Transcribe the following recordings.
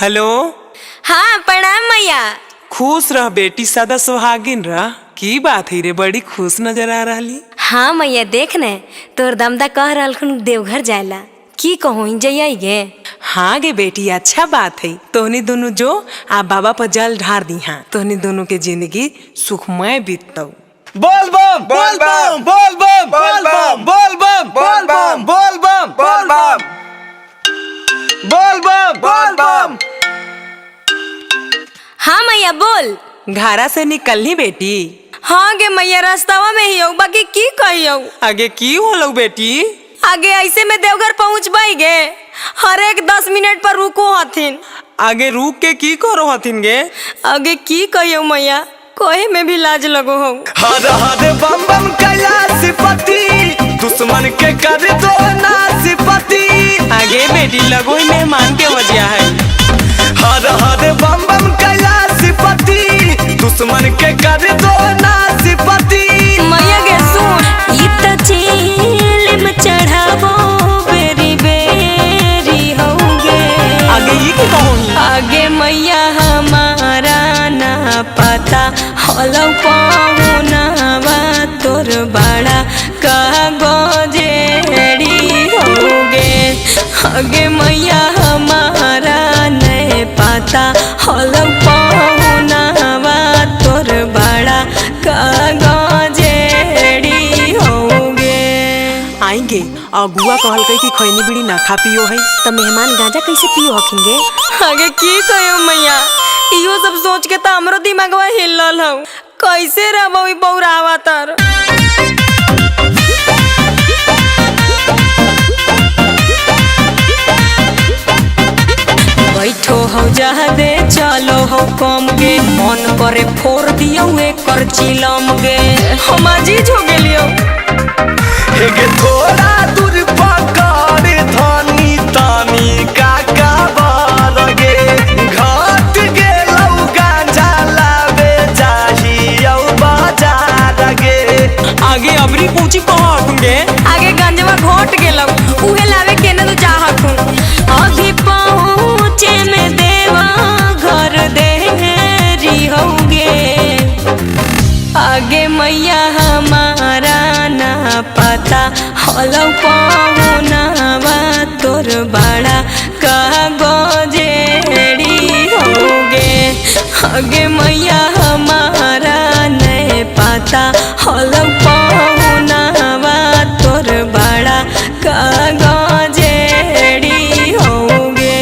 Hello. हाँ प्रणाम मैया। खुश रह बेटी, सदा सुहागिन रह। की बात है रे, बड़ी खुश नजर आ रही। हाँ मैया देख ने तोर दमदा कह रहलखुन देवघर जायला, की कहूँ जइयै गे? हाँ गे बेटी, अच्छा बात है। तोहनी दोनों जो आ बाबा पर जल ढार दी। हाँ, तोहनी दोनों के जिंदगी सुखमय बीततौ। बोल बम बोल बम बोल बम बोल बम बोल बम बोल बम बोल बम बोल बम बोल बम बोल बम। हाँ मैया बोल। घारा से निकलनी बेटी? हाँ गे मैया, रास्तावा में ही हो, बाकी की कहियो। आगे की होलो बेटी? आगे ऐसे में देवघर पहुँच गे, हर एक 10 मिनट पर रुको हथिन। आगे रुक के की करो हथिन गे? आगे की कहियो मैया, कहे में भी लाज लगो हो। हर हर बम बम कैलाशपति, दुश्मन के कर दो नाशपति। आगे बेटी लगो ही मेहमान के वजह है। हर हर बम बम कैलाशपति, दुश्मन के कर दो नाशपति। मैया गे सुन, ई त चील में चढ़ावो बेरी बेरी होगे। आगे ये की कहूँ? आगे मैया हमारा ना पता हलो पहुनावा तोर बड़ा कागजेड़ी होगे। आगे मैया हमारा नहीं पता हलो पहुनावा तोर बड़ा कागजेड़ी होगे। आएंगे अगुआ कहलकै कि खैनी बीड़ी ना खा पियो है। तो मेहमान गांजा कैसे पियो हखिन गे? आगे की कहियो मैया, इहो सब सोच के त हमरो दिमागवा हिलल हौ। कैसे रहबो ई बौरावा तर। बैठो हौ जहदे चलो हौ कम गे, मन करे फोड़ दियो एकर चिलम गे। हम अजीज हो गेलियो। हेगे थोड़ा दूर पकड़ धनी तानी काका बारगे, घाट गेलौ गांजा लावे जाही औ बाजार गे। आगे अबरी पूछी कहो गे? आगे गंजवा घोट गेलौ, उहे लावे केने तो चाहखुन। अभी पहुँचे में देवा घर देरी होगे। आगे मैया हमारा ना पता हलो पहुनावा तोर बड़ा कागजेड़ी होगे। आगे मैया हमारा नहीं पता हलो पहुनावा तोर बड़ा कागजेड़ी होगे।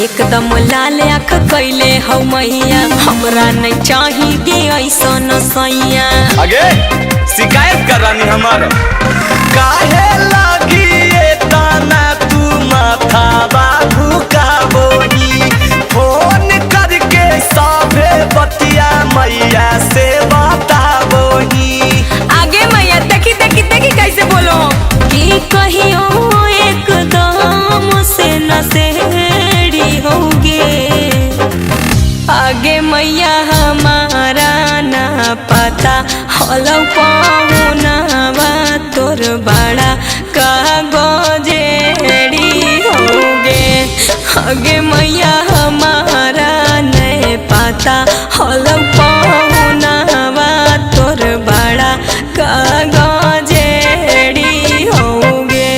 एकदम लाल आँख कैले हौ मैया, हमरा नहीं चाही गे ऐसन सैया। आगे शिकायत कर रानी हमार, काहे लागी ये ताना तू माथा बाबू का बोली, फोन करके साफे बतिया मैया से बताबोही। आगे मैया देखी देखी देखी कैसे बोलो कि कहियो एकदम से नसेड़ी होगे। आगे मैया हमारा ना पता हलो पहुनावा तोर बड़ा कागजेड़ी होगे। आगे मैया हमारा नहीं पता हलो पहुनावा तोर बड़ा कागजेड़ी होगे।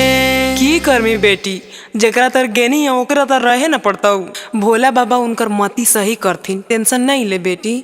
की करमी बेटी, जेकरा तर गेनी है ओकरा तर रहे न पड़तौ। भोला बाबा उनकर मती सही करथिन, टेंशन नहीं ले बेटी।